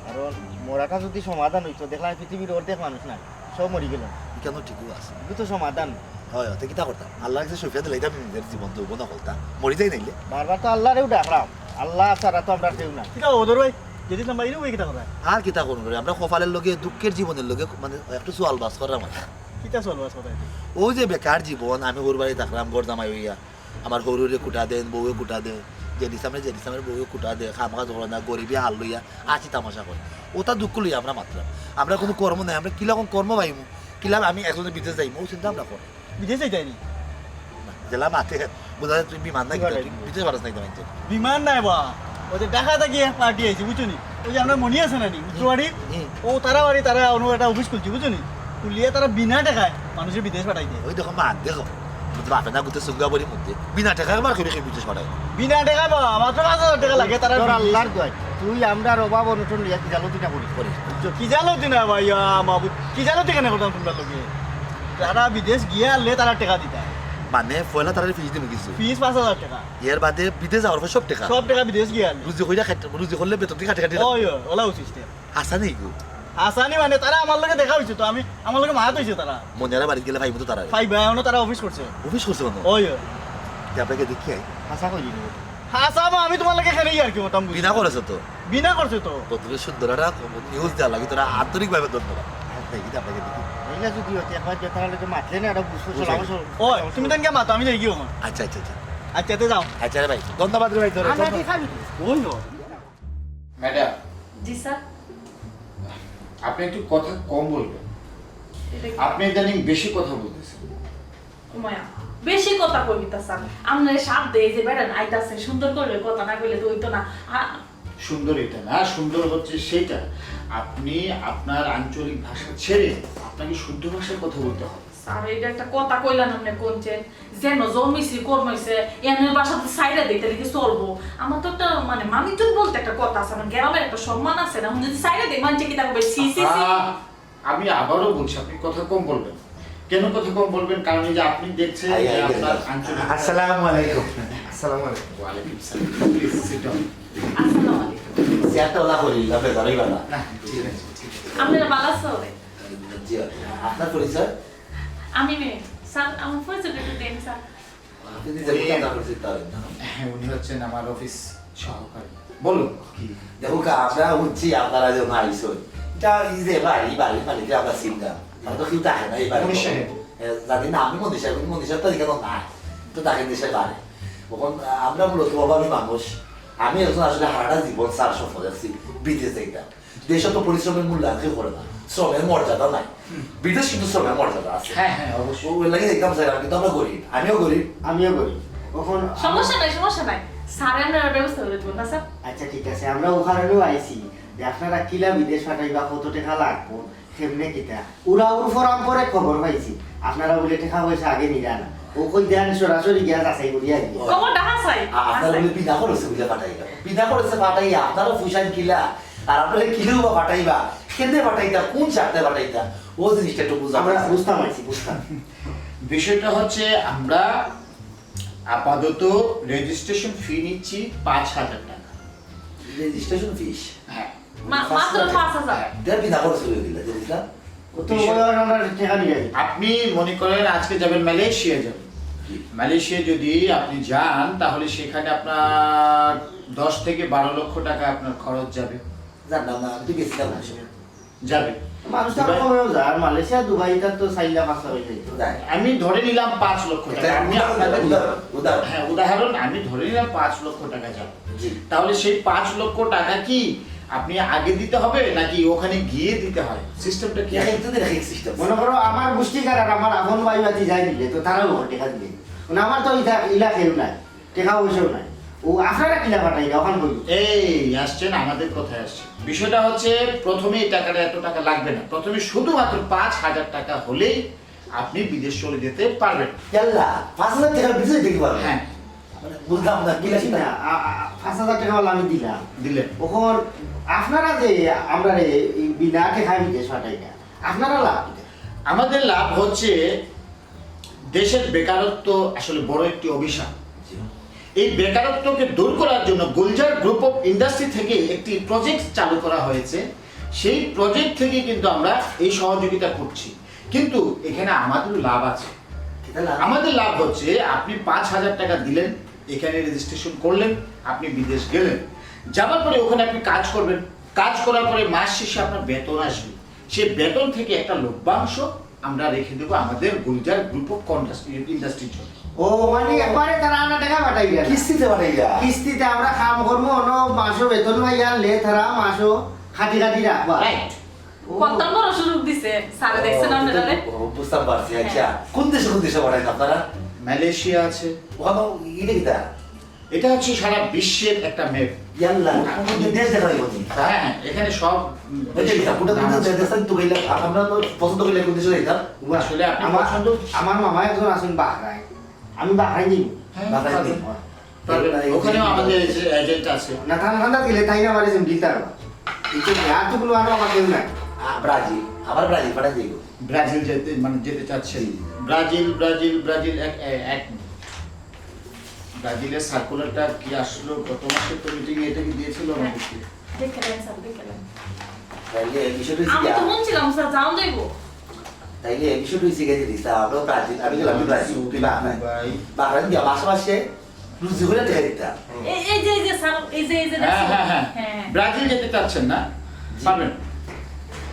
কারণ মরাটা যদি সমাধান অইতো, দেখলাম পৃথিবীর অর্ধেক মানুষ নাই, সব মরি গেল। ইখানো ঠিকউ আছে। ইগু তো সমাধান না। হয়, হয়, তে কিতা করতাম? আল্লার কাছে সঁপিয়া দিলাইতাম নিজের জীবন তো, না করতাম। মরি যাই নাইলে। বারবার তো আল্লারেউ ডাকলাম, আল্লা ছাড়া তো আমরার কেউ নাই। কিতা অদর ভাই? যেদিন নাম্বার ইরু কিতা করা? আর কিতা করমু রে? আমরা কপালের লগে, দুঃখের জীবনের লগে মানে একটু চুয়াল বাস করার মতো। কিতা চুয়াল বাস করা? ওই যে বেকার জীবন, আমি হউর বাড়ি থাকলাম, ঘর জামাই অইয়া। আমার হউরে কুটা দেইন, বউয়ে কুটা দেইন, জেঠি সামনে, জেঠি সামনে বউয়ে কুটা দেইন, কাম কাজ করে না, গরিবি হাল লইয়া আছি তামাশা করে। ওটা দুঃখ লইয়া আমরা মাতরাম। আমরা কোনো কর্ম নাই, আমরা কিলা কোন কর্ম পাইমু? কিলা আমি একজনে বিদেশ যাইমু, ও চিন্তা আমরা করি। বিদেশ যাইতায় নি? না, যেলা মাতে, বুঝা যায় তুই বিমান নাই, কি কিতা, করে? তুই বিদেশ পারস নাই, কিতা মানছে? বিমান নাই বা, ওই যে ঢাকা থাকি এক পার্টি আইছে, বুঝছো নি? ওই যে আমরার মনি আছে না নি, উত্তরবাড়ি? হুম। ও তারা বাড়ি, তারা অন্য একটা অফিস খুলছে, বুঝছো নি? খুলিয়া তারা বিনা টেকায় মানুষরে বিদেশ পাঠাই দেয়। ওই দেখো, মা, দেখো। বাপে না গুতে সুঙ্গা বড়ি মধ্যে। বিনা টেকায় আমার করে বিদেশ পাঠায়। বিনা টেকায় বা, মাত্র পাঁচ হাজার টেকা লাগে তারা তোর বিদেশ। আল্লার দোয়াই। তুই আমরার অভাব অনটন লইয়া কিজালতি না করিস, করিস। কিজালতি না ভাই, আ, মাহবুব। কিজালতি কেনে করতাম তোমরার লগে? তারা বিদেশ গিয়া আনলে তারা টেকা দিতা। মানে, পয়লা তারা ফিস দিমু কিছু। ফিস পাঁচ হাজার টেকা। এর বাদে বিদেশ যাওয়ার পর সব টেকা। সব টেকা বিদেশ গিয়া আনলে। রুজি কইরা খাইতে, রুজি করলে বেতন থাকি কাটি কাটি। ওই, ওই, ওলাউ সিস্টেম। হাছা নি গো? হাছা নি মানে, তারা আমার লগে দেখা অইছে তো, আমি, আমার লগে মাত অইছে তারা। মনিয়ারা বাড়িত গেলে পাইমু তো তারা। পাইবা, অনো তারা অফিস করছে। অফিস করছে অনো? ওই, ওই। তে আপনারে দেখি আই। হাছা কই নি? হাছা বা, আমি তোমার লগে এখানে ইয়ার্কি করতাম, বুঝছো? বিনা খরচে তো। বিনা খরচে তো। কত সুন্দর একটা নিউজ দেওয়া লাগে, তোরা আন্তরিকভাবে ধন্যবাদ। হ্যাঁ, দেখি তো আপনারে দেখি। এই না যদি হচ্ছে, একবার যে তারা লগে মাতলে না, এটা বুঝছো, বুঝছো। চলো, আমার সব-, ওই, তুমি তানকে মাতো, আমি যাই গিয়ে ওখানে। আচ্ছা, আচ্ছা, আচ্ছা। আচ্ছা, তে যাও। আচ্ছা রে ভাই, ধন্যবাদ রে ভাই, তোরা। আমরা ধন্যবাদ। ঠিক খাবি তুই? ওই, ওই। ম্যাডাম। জি স্যার। আপনি একটু কথা কম বলবেন। এটা কি? আপনি ইদানিং বেশি কথা বলতেছেন। ওমায়া, বেশি কথা কইবি তা স্যার। আপনারে সাথ দেই যে বেড়ান আইতাছে, সুন্দর করে কথা না কইলে তো অইতো না। আ- সুন্দর এটা না, সুন্দর হচ্ছে সেইটা। আপনি আপনার আঞ্চলিক ভাষা ছেড়ে আপনাকে শুদ্ধ ভাষায় কথা বলতে হবে। স্যার, এটা একটা কথা কইলেন আপনি কোন যে যেন জন্মিছি, কর্ম হইছে, এমনি বাসাতে সাইডে দিতে লিখে চলবো। আমার তো একটা, মানে, মানুষজন বলতে একটা কথা আছে, আমার গ্রামের একটা সম্মান আছে না, এখন যদি সাইডে দেয়, মানুষে কিতা কইবে? ছি, ছি, ছি। আহা, আমি আবারও বলছি, আপনি কথা কম বলবেন। কেন কথা কম বলবেন? কারণ এই যে আপনি দেখছেন আই, যে আই, আপনার আই। আঞ্চলিক আসসালামু আলাইকুম। আসসালামু আলাইকুম। ওয়ালাইকুম সালাম। Please sit down. আসসালামু আলাইকুম। চেয়ারটা ওলা করি, আপনি দাঁড়াইবা না। না, ঠিক আছে, ঠিক আছে। আপনারা ভালো আছো? জি, আপনার পরিচয়? আমি মেয়ে। স্যার, আমার পরিচয়টা একটু দেন, স্যার। আপনি নিজে উনি, কোথায় পরিচিত হলেন না? হ্যাঁ, উনি হচ্ছেন আমার অফিস সহকারী। বলুন। কি? দেখো কা, আমরা বুঝছি আপনারা যে না আইসো। এটা এই যে বাড়ি, বাড়ি, বাড়ি যে আমরা চিনলাম। আমরা তো কেউ থাকে না এই বাড়ি। মনীষ সাহেব। এ, জানি না, আমি মনীষ সাহেব, কিন্তু মনীষ সাহেব তো এখানে নাই। তো তাকে দেশে বাড়ি। এখন, আহ, আমরা মূলত অভাবী মানুষ। আমি এখন আসলে হারাটা জীবন স্যার স্বপ্ন দেখছি, বিদেশ যাইতাম। দেশে তো পরিশ্রমের মূল্যায়ন কেউ করে না, শ্রমের মর্যাদা নাই। হুম। বিদেশ কিন্তু শ্রমের মর্যাদা আছে। হ্যাঁ, হ্যাঁ, অবশ্যই। ও, ওর লাগি দেখতাম স্যার, আমি কিন্তু আমরা গরিব, আমিও গরিব। আমিও গরিব। ওখান সমস্যা নাই, সমস্যা নাই। স্যার, আমরা ব্যবস্থা করে দেবো না, স্যার? আচ্ছা, ঠিক আছে, আমরা ওখানেও আইছি যে আপনারা কিলা বিদেশ পাঠাইবা, কত টাকা লাগবো, কেমনে কিতা। ওরা ওর ফোরাম পরে খবর পাইছি, আপনারা বলে টাকা পয়সা আগে নিরা না। ও কই দেন, সরাসরি গিয়া যাচাই করিয়া আইবে। খবরটা হাছাই। আ-, আপনারা হাছাই। বলে বিনা খরচে বুঝে পাঠাইবা। বিনা খরচে পাঠাইয়া আপনারা ফুসাইন কিলা, আর আপনারা কিলেও বা পাঠাইবা, কেনে পাঠাইতা, কোন স্বার্থে পাঠাইতা, ও জিনিসটা একটু বুঝা আমরা দরকার। বুঝতাম আইছি, বুঝতাম। বিষয়টা হচ্ছে আমরা আপাতত রেজিস্ট্রেশন ফি নিচ্ছি পাঁচ হাজার টাকা। Registration fees? হ্যাঁ। মা-, মাত্র পাঁচ হাজার। হ্যাঁ। দেড় বিঘা করে শুরু দিলে, যে ইসলাম? ও তো ওই ওরা আমরা টাকা নিয়ে যাই। আপনি মনে করেন আজকে যাবেন মালয়েশিয়া যাবেন। জি। মালয়েশিয়া যদি আপনি যান, তাহলে সেখানে আপনার দশ থেকে বারো লক্ষ টাকা আপনার খরচ যাবে। যান না, না, আমি তো গেছিলাম না সেখানে। যাবে। মানুষ তো দুবাই। কমেও যায়, আর মালয়েশিয়া, দুবাই, এটা তো চাইলে পাঁচটা হয়ে যায়। যায়। আমি ধরে নিলাম পাঁচ লক্ষ টাকা। এটা আমি উদাহরণ, আপনাদের উদাহরণ, উদাহরণ। হ্যাঁ, উদাহরণ, আমি ধরে নিলাম পাঁচ লক্ষ টাকা যাবে। জি। তাহলে সেই পাঁচ লক্ষ টাকা কি আপনি আগে দিতে হবে নাকি ওখানে গিয়ে দিতে হয়? সিস্টেমটা কি? এক একজনের এক এক সিস্টেম। মনে করো আমার গোষ্ঠীকার আর আমার আপন ভাই ভাতি যাই দিলে তো তারাও ওখানে টাকা দিবে। মানে আমার তো ইটা, ইলা কেউ নাই, টাকা পয়সাও নাই। ও আপনারা কিলা পাঠাইলা ওখান বই? এই আসছেন, আমাদের কথায় আসছেন। বিষয়টা হচ্ছে প্রথমে এই টাকাটা, এত টাকা লাগবে না। প্রথমে শুধুমাত্র পাঁচ হাজার টাকা হলেই আপনি বিদেশ চলে যেতে পারবেন। ইয়াল্লা, পাঁচ হাজার টাকা বিদেশ যাইতে পারবো? হ্যাঁ। মানে, বুঝলাম না, কি বুঝছি লাগবে? না, আ- আ- পাঁচ হাজার টাকা ওলা আমি দিলাম। দিলেন। এখন আপনারা যে আমরা এই বিনা টাকায় বিদেশ পাঠাই না, আপনারা লাভ কিতা? আমাদের লাভ হচ্ছে, দেশের বেকারত্ব আসলে বড় একটি অভিশাপ। জি। এই বেকারত্বকে দূর করার জন্য গুলজার গ্রুপ অফ ইন্ডাস্ট্রি থেকে একটি প্রজেক্ট চালু করা হয়েছে। সেই প্রজেক্ট থেকে কিন্তু আমরা এই সহযোগিতা করছি, কিন্তু এখানে আমাদেরও লাভ আছে। কিতা লাভ? আমাদের লাভ হচ্ছে, আপনি পাঁচ হাজার টাকা দিলেন, এখানে রেজিস্ট্রেশন করলেন, আপনি বিদেশ গেলেন, যাওয়ার পরে ওখানে আপনি কাজ করবেন, কাজ করার পরে মাস শেষে আপনার বেতন আসবে, সেই বেতন থেকে একটা লভ্যাংশ আমরা রেখে দেবো আমাদের গুলজার গ্রুপ অফ ইন্ডাস্ট্রির জন্য। ও, মানে একবারে তারা আনা টাকা পাঠাই গেল। কিস্তিতে পাঠাই যা। কিস্তিতে আমরা কাম করবো, অন্য মাসও বেতন পাই আর লে তারা মাসও খাটি খাটি রাখবা। রাইট। ও, কত বড় সুযোগ দিছে স্যারে, দেখছেন আপনারা? ও, বুঝতাম পারছি। আচ্ছা, কোন দেশে কোন দেশে পাঠাইন আপনারা? মালয়েশিয়া আছে। ওখানে ইটা কিতা? এটা হচ্ছে সারা বিশ্বের একটা ম্যাপ। ইয়াল্লা, কোন দেশ দেখাই বলছি? হ্যাঁ, হ্যাঁ, এখানে সব ওই যে কিতা, কোনটা কোন দেশ দেখছেন তো কইলা, আমরা তো পছন্দ কইলে কোন দেশে যাইতাম? বাহ, আসলে আপনি আমার পছন্দ আমার মামা একজন আছেন বাহরাইন, আমি বাহরাইন যাইব। হ্যাঁ, বাহরাইন পারবেন। যাইব। পারবেন। ওখানেও আমাদের এজে- এজেন্ট আছে। না, তার ঠান্ডা দিলে তাই না আমার এজন দিতে পারবা। এই তো আর তো কোনো আরো আমার কেউ নাই। আ, ব্রাজিল, আবার ব্রাজিল পাঠাই যাইব। ব্রাজিল যেতে মানে যেতে চাচ্ছেন? ব্রাজিল, ব্রাজিল, ব্রাজিল, এক এ- এক মিনিট। ব্রাজিলের সার্কুলারটা কি আসলো গত মাসে? তো মিটিং এটা কি দিয়েছিল আমাদেরকে? দেখে নেন স্যার, দেখে নেন। তাইলে এই বিষয়টা হইছে আমি কি, তো শুনছিলাম স্যার, যাও যাইবো। তাইলে এই বিষয়টা হইছে কি, দিস, আমরা ব্রাজিল, আমি গেলাম কি ব্রাজিল, তুই বাহরাইন। দুবাই। বাহরাইন গিয়া মাসে মাসে রুজি করে টাকা দিতাম। এই এই যে এই যে স্যার, এই যে এই যে হ্যাঁ, দেখছেন? হ্যাঁ, হ্যাঁ। হ্যাঁ। ব্রাজিল যেতে চাচ্ছেন না? পারবেন।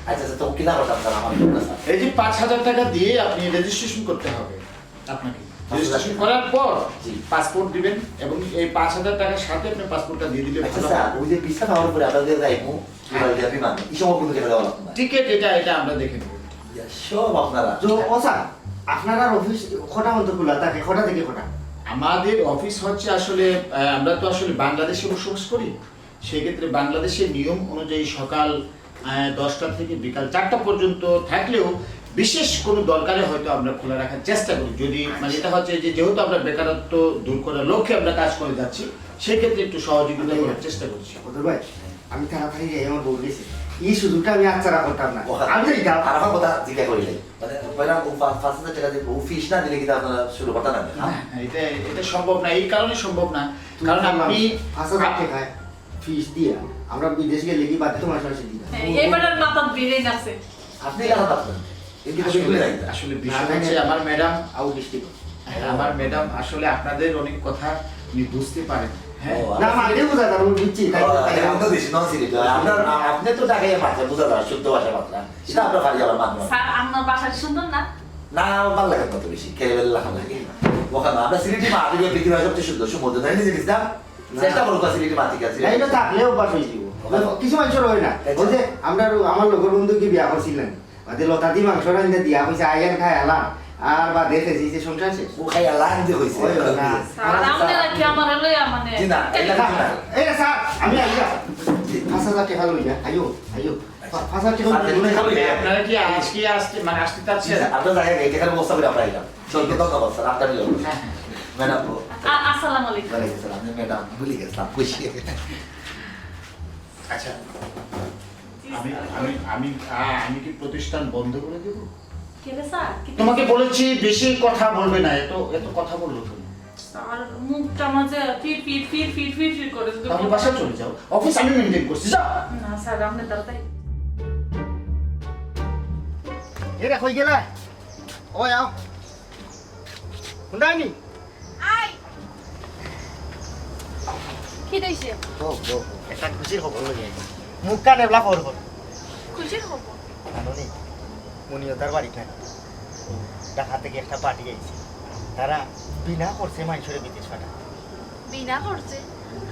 আচ্ছা, আচ্ছা, তো কিতা করতাম স্যার, আমার কথা স্যার। এই যে পাঁচ হাজার টাকা দিয়ে আপনি রেজিস্ট্রেশন করতে হবে আপনাকে। পাঁচ হাজার রেজিস্ট্রেশন করার পর জি। পাসপোর্ট দিবেন এবং এই পাঁচ হাজার টাকার সাথে আপনি পাসপোর্টটা দিয়ে দিলে আচ্ছা ভালো স্যার, হয়। ওই যে ভিসা পাওয়ার পরে আপনাদের যাইবো, হ্যাঁ। ওরা যে বিমান, এই সময় কোনো টাকা দেওয়া লাগবে না। টিকিট এটা, এটা আমরা দেখে নেব। ইয়া, সব আপনারা। তো ও স্যার, আপনার অফিস কটা পর্যন্ত খোলা থাকে, কটা থেকে কটা? আমাদের অফিস হচ্ছে আসলে, আহ, আমরা তো আসলে বাংলাদেশে বসবাস করি, সেক্ষেত্রে বাংলাদেশের নিয়ম অনুযায়ী সকাল আহ, দশটা থেকে বিকাল চারটা পর্যন্ত থাকলেও বিশেষ কোনো দরকারে হয়তো আমরা খোলা রাখার চেষ্টা করি। যদি মানে এটা হচ্ছে যে যেহেতু আমরা বেকারত্ব দূর করার লক্ষ্যে আমরা কাজ করে যাচ্ছি, সেক্ষেত্রে একটু সহযোগিতা করার চেষ্টা করছি। বদর ভাই, আমি তাড়াতাড়ি যাই, আমার বউ গেছে। এই সুযোগটা আমি আচ্ছাড়া করতাম না। ওখানে আমি যাই, যাও। আর আমার কথা জিজ্ঞাসা করি নাই। মানে, কইলাম, ও পাঁচ, পাঁচ হাজার টাকা দিয়ে ও ফিস না দিলে কিন্তু আপনারা শুরু করতে না? না, এটা এটা সম্ভব না, এই কারণে সম্ভব না। কারণ আপনি পাঁচ হাজার টাকায় ফিস দিয়া আমরা বিদেশ গেলে কি বাধ্য মাসে মাসে দিবা? হ্যাঁ, এবার আর মাথার ব্রেন আছে। আপনি লেখা পাচ্ছেন, এদিকে আসলে বেগুনে যাইতা। আসলে বিষয় না, না, হচ্ছে না। আমার ম্যাডাম, আউ বৃষ্টি কর। আমার ম্যাডাম আসলে আপনাদের অনেক কথা উনি বুঝতে পারেন। হ্যাঁ। ও, না, মাঝে বুঝা যাবে, আমি বুঝছি, তাই ও, তাই আমি তো দিছি, নন সিলেটি। আপনার, আপনি তো ঢাকাইয়া মাত্রা, বুঝা যায়, শুদ্ধ ভাষা মাত্রা। এটা আপনার বাড়ি যাওয়ার মাধ্যমে। স্যার, আপনার বাসা সুন্দর না? না, আমার ভালো লাগে না তো বেশি, খেয়ে বেলে লাগাম লাগে। ওখানে আমরা সিলেটি মা, আপনি পৃথিবীর সবচেয়ে সুন্দর, সুন্দর, তাই না, জিনিস না? চেষ্টা করুক, সিলেটি মা, ঠিক আছে। না, এটা থাকলে অভ্যাস হয়ে যাবো। ওখানে কিছু মানুষের হয় না। ওই যে আমরা, আমার লোকের বন্ধু কি বিয়া করছিলেন, বাদে লতা দি মাংস রান্ধে দিয়া কইছে, "আইয়ান খাই আলাম।" আর বাদে খেয়েছি যে সংসার শেষ। ও খাই আল্লাহ আনতে কইছে। ওই না। স্যার, আপনারা কি আমার লইয়া মানে জি না, এটা না। এই রে স্যার, আমি আইয়া। পাঁচ হাজার টাকা লই না। আইও, আইও। পা-, পাঁচ হাজার টাকা স্যার, লই না। এটা খাবে? আপনারা কি আজকে আসতে মানে আসতে জি চাচ্ছেন? স্যার, আপনার জায়গায় গেটে খালি বস্তা করে আপনারা আইলাম। চলবে, ধন্যবাদ স্যার, আপনার লোক। হ্যাঁ, হ্যাঁ। ম্যাডাম। আ- আসসালামু আলাইকুম। ওয়ালাইকুম সালাম, ম্যাডাম, ভুলে গেছিলাম, খুশি। আচ্ছা, আমি আমি আমি আ- আমি কি প্রতিষ্ঠান বন্ধ করে দেব? কেন স্যার? কি- তোমাকে বলেছি বেশি কথা বলবে না, এত এত কথা বললো তুমি। স্যার, মুখটা মাঝে ফির ফির ফির ফির ফির ফির করে যদি তাহলে বাসায় চলে যাও, অফিস আমি মেনটেন করছি, যাও। না স্যার, আপনি তাড়াতাড়ি। এরা কই গেলা? ওই আও। হুন্ডাইনি? কি দিছে? ও, ও, একটা খুশির খবর লই আইছি। মুখ কান এবলা খবর কর। খুশির খবর। জানো নি? মুনিয়তার বাড়ি নাই। ঢাকা থেকে একটা পার্টি আইছে। তারা বিনা খরচে মানুষরে বিদেশ পাঠায়। বিনা খরচে?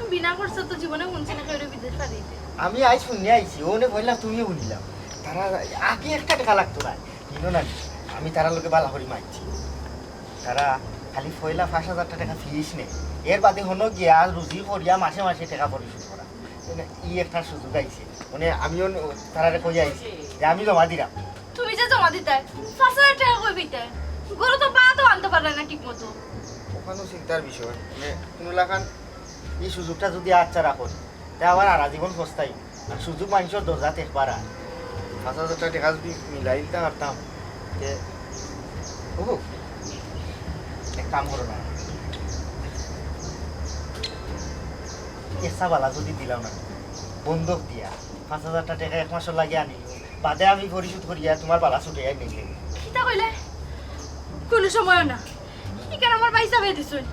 বিনা খরচে তো জীবনে শুনছি না কেউ বিদেশ পাঠাইতে। আমি আইজ শুনে আইছি, ওনে কইলাম তুমিও শুনিলাম। তারা আগে একটা টাকা লাগতো না। নিল না নি? আমি তারার লগে বালা করি মারছি। তারা খালি পয়লা পাঁচ হাজার টাকা ফিস নেয়, এর বাদে হনো গিয়া রুজি করিয়া মাসে মাসে টাকা পরিশোধ করা। মানে, ই একটা সুযোগ আইছে, মানে আমিও ন-, তারারে কই আইছি যে আমি জমা দিলাম। তুমি যে জমা দিতায়, পাঁচ হাজার টেকা কই পাইতায়? ঘরো তো ভাতও আনতে পারলায় না ঠিক মতো। অখানও চিন্তার বিষয়। মানে, কুনু লাখান ই সুযোগটা যুদি আচ্ছা রাখো, তে আবার হারা জীবন পস্তাই। আর সুযোগ মানষর দরজাত একবার আয়। পাঁচ হাজার টেকা যুদি মিলাই দিতাম পারতাম, তে, ওহো, এক কাম করো না, এসা বালা যুদি দিলাও না, বন্ধক দিয়া পাঁচ হাজার টেকা এক মাসর লাগি আনিও, বাদে আমি পরিশোধ করিয়া তুমার বালা ছুটাইয়া নিলে। কিতা কইলে? কুনু সময়ও না। ইখান আমার ভাইসাবে দিছইন।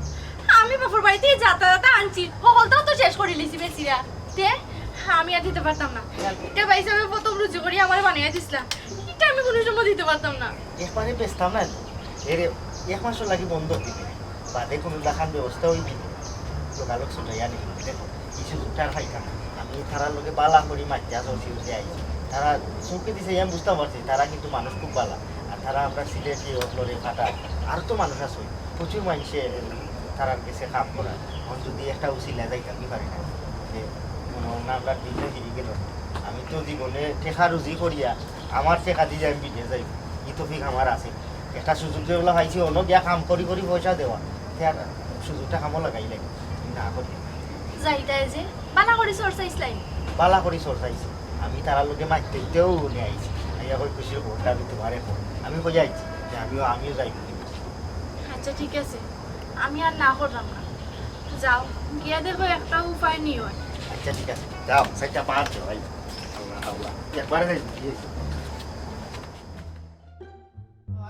আমি বাপর বাড়িত যাতা যাতা আনছি, হকলটাও তো শেষ করিলিছি বেচিয়া। তে আমি আর দিতে পারতাম না। ইটা ভাইসাবে প্রথম রুজি করি আমারে বানাইয়া দিছলা, ইটা আমি কুনু সময় দিতে পারতাম না। একবারে বেচতাম না। এরে, এক মাসর লাগি বন্ধক দিলে, বাদে কুনু লাখান ব্যবস্থা অইবো, লোকালোক ছুটাইয়া নিবো। দেখো, ই সুযোগটা আর পাইতাম না। আমি তারার লগে বালা করি মাতিয়া চলছি, বুঝে আইছি। তারা চউখে দিছে, আমি বুঝতাম পারছি, তারা কিন্তু মানুষ খুব বালা। আর তারা আমরার সিলেটি অকলরে ফাটায়। আর তো মানুষ আছে, প্রচুর মানষে তারার গেছে কাম করার। অখন যুদি একটা উছিলা যাইতাম, কি পারি না। যে মনো অয় না আমরার দিনটা ফিরি গেল। আমি তো জীবনে টেকা রুজি করিয়া, আমার টেকা দিয়া আমি বিদেশ যাইমু। ই তৌফিক আমার আছে। একটা সুযোগ যেগুলা পাইছি, অনো গিয়া কাম করি করি পয়সা দেওয়া। তে আর সুযোগটা কামো লাগাইলাই। না করি। যাইতায় যে, বালা করি চর্চা ইসলাম। বালা করি চর্চা ইসলাম। আমি তারার লগে মাততেও নিয়া আইছি। আইয়া কই খুশির খবরটা আমি তুমারে কই। আমি কই আইছি যে আমিও, আমিও যাইমু। আচ্ছা, ঠিক আছে, আমি আর না করলাম না। যাও, গিয়া দেখো একটা উপায় নিও। আচ্ছা, ঠিক আছে, যাও, চাইরটা পাঁচ যাও, ভাই। আল্লাহ, আল্লাহ। একবারে যাই, কি হইছে?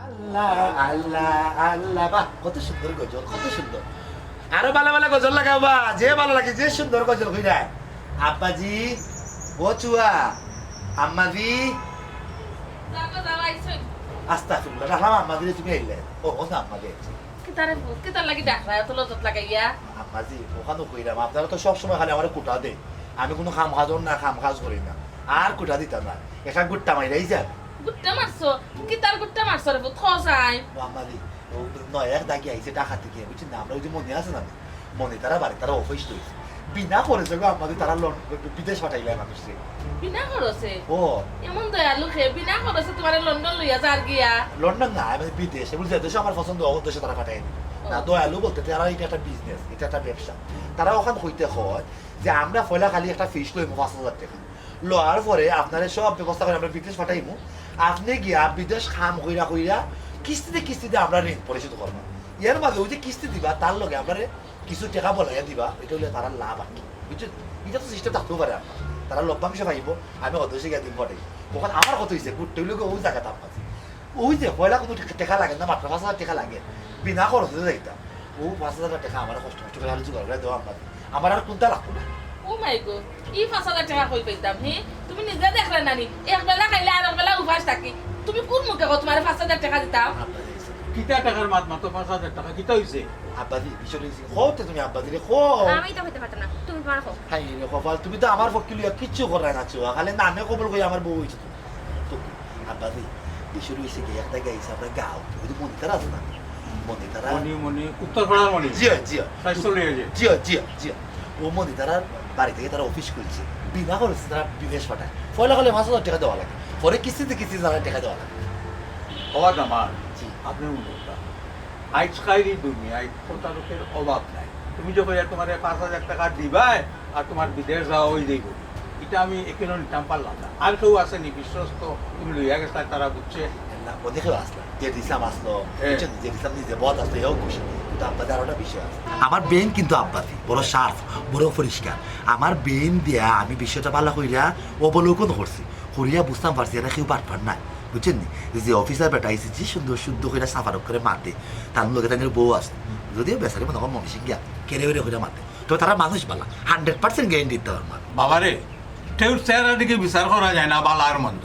আল্লাহ, আল্লাহ, আল্লাহ, বাহ, কত সুন্দর গজল, কত সুন্দর। আরো বালা বালা গজল লাগাও বা, যে বালা লাগে, যে সুন্দর গজল কইরা। আব্বাজি, ও চুয়া, আম্মাজি। যাও গো, যাও, আইছো। আস্তাগফিরুল্লাহ, রাখলাম আম্মাজিরে, তুমি আইলে। ও, ও না, আম্মাজি আইছে। কিতারে ভূত, কিতার লাগি ডাকরা, এত লজত লাগাইয়া? আম্মাজি, অখানও কইরাম, আপনারা তো সব সময় খালি আমারে কুটা দেইন। আমি কুনু কাম কাজর না, কাম কাজ করি না। আর কুটা দিতা না। একটা গুট্টা মাইরাই যান। গুট্টা মারছো? কিতার গুট্টা মারছো রে ভূত? ক চাই। ও আম্মাজি, ও নয়া এক দাগি আইছে ঢাকা থাকি, বুঝছইন না? আমরার ওই যে মনি আছে না? মনি তারার বাড়ি, তারা অফিস লইছে। বিনা খরচে গো আম্মাজি, তারা লন-, বিদেশ পাঠাইলায় মানুষরে। বিনা খরচে? ও। এমন দয়ালু কে, বিনা খরচে তুমারে লন্ডন লইয়া যার গিয়া? লন্ডন না, আমি বিদেশ, বুঝলে, দেশে আমার পছন্দ, অউ দেশে তারা পাঠায় নি। ও। না, দয়ালু বলতে তারা ইটা একটা বিজনেস, ইটা একটা ব্যবসা। তারা অখান কইতে কয় যে আমরা পয়লা খালি একটা ফিস লইমু পাঁচ হাজার টেকা। লওয়ার পরে আপনারে সব ব্যবস্থা করি আমরা বিদেশ পাঠাইমু। আপনে গিয়া বিদেশ কাম কইরা কইরা কিস্তিতে কিস্তিতে আমরা ঋণ পরিশোধ করমু। এর মাঝে ওই যে কিস্তি দিবা, তার লগে আমরারে কিছু টেকা বলাইয়া দিবা, ইটা অইলে তারার লাভ আর কি। বুঝছইন? ইটা তো সিস্টেম থাকতেও পারে আপনার। তারা লভ্যাংশ পাইবো, আমি অউ দেশে গিয়া দিন পাঠাইমু। অখন আমার কথা অইছে, গুট্টা অইলো গিয়া অউ জাগাত আম্মাজি। ওই যে পয়লা কুনু টেকা লাগে না, মাত্র পাঁচ হাজার টেকা লাগে, বিনা খরচে যাইতাম। অউ পাঁচ হাজার টেকা আমার কষ্ট কষ্ট করি আমি জোগাড় করি দেওয়া আম্মাজি। আমার আর কুন্তা লাগতো না। ও মাই গো, ই পাঁচ হাজার টেকা কই পাইতাম, হি? তুমি নিজে দেখরায় না নি, এক বেলা খাইলে আরক বেলা উপাস থাকি। তুমি কুন মুখে কও তুমারে পাঁচ হাজার টেকা দিতাম? আব্বাজি, কিতা টেকার মাত মাতো, পাঁচ হাজার টেকা কিতা অইছে? আব্বাজি, বিষয় অইছে, কও তে তুমি আব্বাজিরে, কও। আমি তো কইতাম পারতাম না, তুমি তুমার কও। হায় রে কপাল, তুমি তো আমার পক্ষ লইয়া কিচ্ছু কররায় না, চুয়া, খালি নামে কবুল করি আমার বউ অইছো তুমি। তো আব্বাজি, বিষয় অইছে কি, একটা গাইছে আমরা গাঁও, ওই যে মনি তারা আছে না? মনি তারা মনি, মনি, উত্তর পাড়ার মনি। জি, জি। স্বাস্থ্য লইয়া যে। জি, জি, জি। ও মনি তারার বাড়ি থাকি তারা অফিস খুলছে। বিনা খরচে তারা বিদেশ পাঠায়। পয়লা খালি পাঁচ হাজার টেকা দেওয়া লাগে। পরে কিস্তিতে কিস্তিতে তারা টেকা দেওয়া লাগে। বাবা জামাল, জি। আপনে মনে করতা। আইজকাইল ই দুনিয়াত প্রতারকের অভাব নাই। তুমি যে কইয়া তুমারে পাঁচ হাজার টেকা দিবায় আর তুমার বিদেশ যাওয়া অই যাইবো, ইটা আমি একেলো নিতাম পারলাম না। আর কেউ আছে নি বিশ্বস্ত, তুমি লইয়া গেছলায়, তারা বুঝছে? না, অনেকেও আসলো, যে রিসাম আসলো, হ্যাঁ। বুঝছেন? যে রিসাম নিজে বদ আসলো, এও খুশি। কিন্তু আব্বাজি আরো একটা বিষয় আছে। আমার ব্রেইন কিন্তু আব্বাজি, বড় শার্প, বড় পরিষ্কার। আমার ব্রেইন দিয়া আমি বিষয়টা ভালা কইরা অবলোকন করছি। করিয়া বুঝতাম পারছি, এরা কেউ বাটপার নায়। বুঝছইন নি? যে অফিসার বেটা আইছে, যে সুন্দর শুদ্ধ কইরা সাফারক করে মাতে, তার লগে তার বউ আছে। যদিও বেচারি মনে কর মনসিক গিয়া, কেড়ে বেড়ে কইরা মাতে। তো তারা মানুষ বালা, হান্ড্রেড পার্সেন্ট গ্যারান্টি দিতে পারবো আমি। বাবারে, কেউর চেহারা দেখে বিচার করা যায় না, বালা আর মন্দ।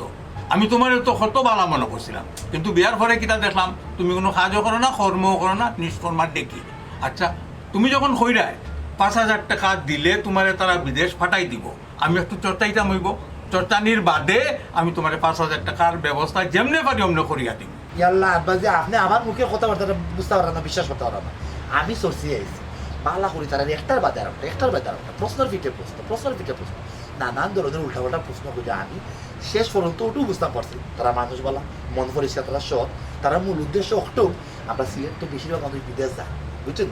আমি তুমারে তো কত বালা মনো করছিলাম, কিন্তু বিয়ার পরে কিতা দেখলাম, তুমি কুনু কাজও করো না, কর্মও করো না, নিষ্কর্মার ডেকি। আচ্ছা, তুমি যখন কইরায় পাঁচ হাজার টেকা দিলে তুমারে তারা বিদেশ পাঠাই দিবো, আমি একটু চর্চাইতাম অইবো, চর্চানির বাদে আমি তুমারে পাঁচ হাজার টেকার ব্যবস্থা যেমনে পারি অমনে করিয়া দিমু। ইয়াল্লা, আব্বাজি, আপনে আমার মুখের কথাবার্তাটা বুঝতা পাররা না, বিশ্বাস করতা পাররা না। আমি চর্চি আইছি। বালা করি তারারে একটার বাদে আরকটা, একটার বাদে আরকটা, প্রশ্নর পিঠে প্রশ্ন, প্রশ্নর পিঠে প্রশ্ন। নানান ধরনের উল্টাপাল্টা প্রশ্ন করে আমি শেষ পর্যন্ত ওটাও বুঝতাম পারছি, তারা মানুষ বালা, মন পরিষ্কার, তারা সৎ, তারা মূল উদ্দেশ্য অকটাউ। আমরা সিলেট তো বেশিরভাগ মানুষ বিদেশ যায়, বুঝছেন?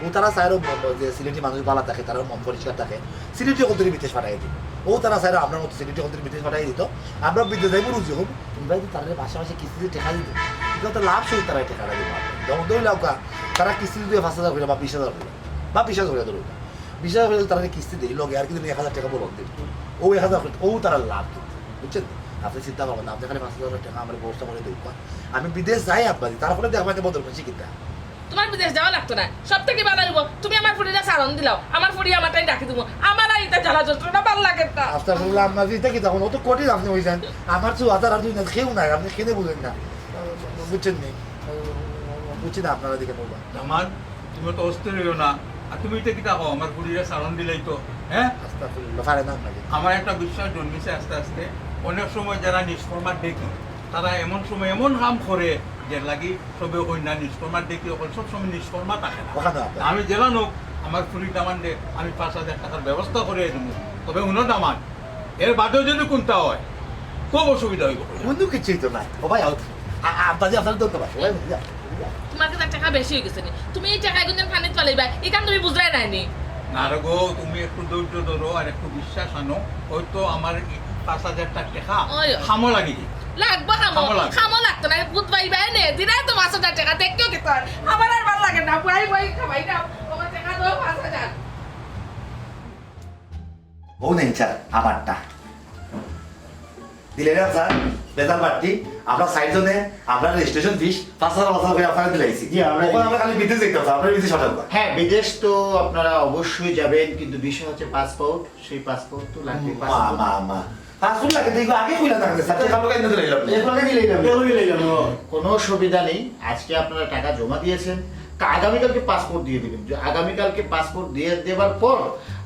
ও তারা চাইরও ম-, ম-, যে সিলেটি মানুষ বালা থাকে, তারা মন পরিষ্কার থাকে, সিলেটি অকলতরে বিদেশ পাঠাই দিত। ও তারা চাইরও আমরার মতো সিলেটি অকলতরে বিদেশ পাঠাই দিত, আমরা বিদেশ যাইমু, রুজি অইবো, ইবাদি তারা বাসা বাসা কিস্তিতে টেকা দিত, এটা তো লাভ সহ তারা টেকাটা দিত। যেমন ধরি লাউক্কা, তারা কিস্তি দিত পাঁচ হাজার করি বা বিশ হাজার করি, বা বিশ হাজার করি ধরো, বিশ হাজার করি তারা কিস্তি দেয়, লগে আর কিন্তু এক হাজার টেকা বলদ দেয়, ও এক হাজার করি, ও তারা লাভ কিন্তু, বুঝছেন? আপনি চিন্তা করবেন না, আপনি খালি পাঁচ হাজার টেকা আমার ব্যবস্থা করে দেউক্কা, আমি বিদেশ যাই আব্বাজি, তারপরে দেখবেন যে বদল করছি কিতা। তোমার বিদেশ যাওয়া লাগতো না, সব থাকি ভালা অইবো তুমি আমার ফুরিরে ছাড়ন দিলাও, আমার ফুরি আমার টাইম রাখি দিমু, আমার আর ইতা জ্বালা যন্ত্রণা ভালা লাগে না। আস্তাগফিরুল্লাহ, আম্মাজি, ইতা কিতা কইন? অত কঠিন আপনি অইযান। আমার তো আধার আর দুই না, কেউ নাই, আপনি কেনে বুঝেন না, বুঝছেন নি? বুঝছি না আপনারা দিকে বলবা। জামাল, তুমি তো অস্থির অইও না। আর তুমি ইতা কিতা কও, আমার ফুরিরে ছাড়ন দিলাইতো, হ্যাঁ? আস্তাগফিরুল্লাহ, পারে না আম্মাজি। আমার একটা বিশ্বাস জন্মিছে আস্তে আস্তে। অনেক সময় যারা নিষ্কর্মার ডেকি, তারা এমন সময় এমন কাম করে, যের লাগি সবে কইন না, নিষ্কর্মার ডেকি অকল সব সময় নিষ্কর্মা থাকে না। ওখানে আপনার আমি জেলা নোক, আমার ফুরি দামানরে আমি পাঁচ হাজার টেকার ব্যবস্থা করি দিমু। তবে হুনো দামান, এর বাদেও যদি কুন্তা অয়, খুব অসুবিধা অইবো। কুনু কিচ্ছুই তো নাই। ও ভাই, আও। আ-, আ-, আব্বাজি, আপনারে ধন্যবাদ। ও ভাই, যাও, যাও। তোমার কাছে টেকা বেশি অই গেছে নি? তুমি এই টেকা এগুন পানিত ফালাইবা, ইখান তুমি বুঝরায় নায় নি? না রে গো, তুমি একটু ধৈর্য ধরো আর একটু বিশ্বাস আনো, হয়তো আমার এই পাঁচ হাজার টেকা ওই। কামো লাগি। লাগবো কামো। কামো লাগবো। কামো লাগতো না, বুঝ পাইবা এনে, দিরায় তো পাঁচ হাজার টেকা, দেখতেও কিতা অয়। আমার আর ভালা লাগে না, ভাই, ভাই, খাবাই না, আমার টেকা দাও পাঁচ হাজার। বউ নেই স্যার, আমারটা। দিলে না স্যার, বেজাল বাট্টি, আমরা চাইরজনে, আমরা রেজিস্ট্রেশন ফিস পাঁচ হাজার, পাঁচ হাজার করি আপনারে দিলাইছি। জি, আমরা ওখানে আমরা খালি বিদেশ যাইতাম স্যার, আপনারা বিদেশ পাঠান। হ্যাঁ, বিদেশ তো আপনারা অবশ্যই যাবেন, কিন্তু বিষয় হচ্ছে পাসপোর্ট, সেই পাসপোর্ট তো লাগবে, মা, পাসপোর্ট। মা, মা। পাসপোর্ট লাগে, দেখো আগে কইলা না, স্যার, টেকা লোক এনে দিলাইলাম। এগুলোকে দিলাইলাম। এগুলোকে দিলাইলাম, ও। কোনো অসুবিধা নেই, আজকে আপনারা টাকা জমা দিয়েছেন, কা-, আগামীকালকে পাসপোর্ট দিয়ে দিবেন। যে আগামীকালকে পাসপোর্ট দিয়ে দেবার পর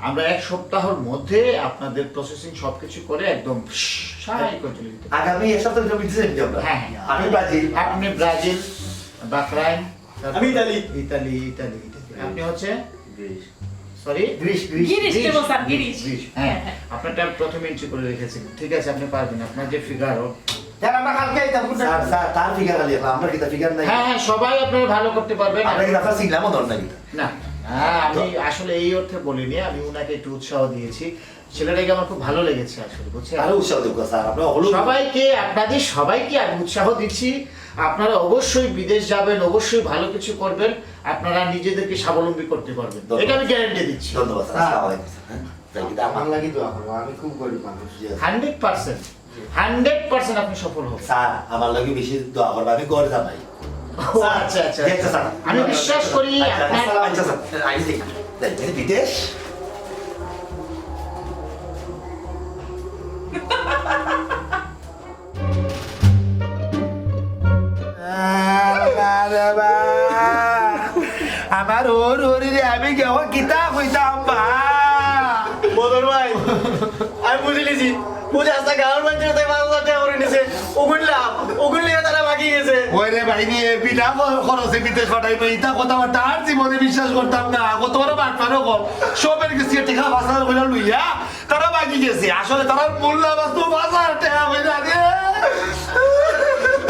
আমরা এক সপ্তাহর মধ্যে আপনাদের প্রসেসিং সবকিছু করে একদম সাই করে চলে দিতে পারবো। আগামী এক সপ্তাহ ভিতরে দিতে চাই আমরা। হ্যাঁ, হ্যাঁ। আমি ব্রাজিল। আপনি ব্রাজিল, বাহরাইন, তারপর আমি ইতালি। Italy, Italy, Italy. আপনি হচ্ছে? Greece. Sorry? Greece, Greece. Girish, Greece. কেবল স্যার, গিরিশ। গ্রিস। হ্যাঁ, হ্যাঁ। আপনারটা প্রথমে এন্ট্রি করে রেখেছি। ঠিক আছে, আপনি পারবেন। আপনার যে ফিগার হোক। স্যার, আমরা কালকে আইতাম, স্যার, স্যার, তার ফিগার খালি এখন, আমরা কিতা ফিগার নাই? হ্যাঁ, হ্যাঁ, সবাই আপনারা ভালো করতে পারবেন। আমরা কিতা আপনার সিগনামও ধর নাই কিতা? না। হ্যাঁ, আমি তো আসলে এই অর্থে বলিনি, আমি উনাকে একটু উৎসাহ দিয়েছি। ছেলেটাকে আমার খুব ভালো লেগেছে আসলে, বুঝছেন? আরো উৎসাহ দেবো, স্যার, আমরা হলো সবাইকে, আপনাদের সবাইকে আমি উৎসাহ দিচ্ছি। আপনারা অবশ্যই বিদেশ যাবেন, অবশ্যই ভালো কিছু করবেন, আপনারা নিজেদেরকে স্বাবলম্বী করতে পারবেন, ধন্যবাদ। এটা আমি গ্যারান্টি দিচ্ছি। ধন্যবাদ, স্যার। হ্যাঁ। আসসালামু আলাইকুম, স্যার। হ্যাঁ? তাই কি আমার আমার লাগি দোয়া করবো, আমি খুব গরিব মানুষ। জি, sir. Hundred percent, hundred percent আপনি সফল হবেন। স্যার, আমার লাগি বেশি দোয়া করবা, আমি ঘর জামাই। ও, আচ্ছা, আচ্ছা, জি, আচ্ছা, আচ্ছা। স্যার। আমি বিশ্বাস করি আচ্ছা, আপনার আচ্ছা, স্যার, আইছি। তাই, এই বিদেশ। আরে বা, আমার ওর ওরে রে, আমি কেমন কিতা কইতাম বা? বদর ভাই, আমি বুঝি লিছি। ও যে আস্তা গাঁওর মানুষের তাই পাঁচ হাজার টেকা করি নিছে, ওগুন লাভ, ওগুন লিয়ে তারা বাকি গেছে। ওই রে ভাই রে, বিনা খ-, খরচে বিদেশ পাঠাইবে, ইতা কথাবার্তা আর জীবনে বিশ্বাস করতাম না। কত বড় বাটপার অকল, সবের গেছে টেকা পাঁচ হাজার করি লইয়া, তারা বাকি গেছে। আসলে তারার মূল লাভ আছে তো পাঁচ হাজার টেকা করি না রে।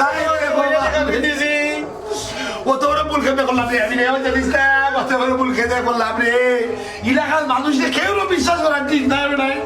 আরে ওরে বাবা। টেকা করি দিছি। কত বড় ভুল খেতে করলাম রে, আমি রে, আমি জানিস না, কত বড় ভুল খেতে করলাম রে। এলাকার মানুষকে কেউ বিশ্বাস করার ঠিক নাই, নাই।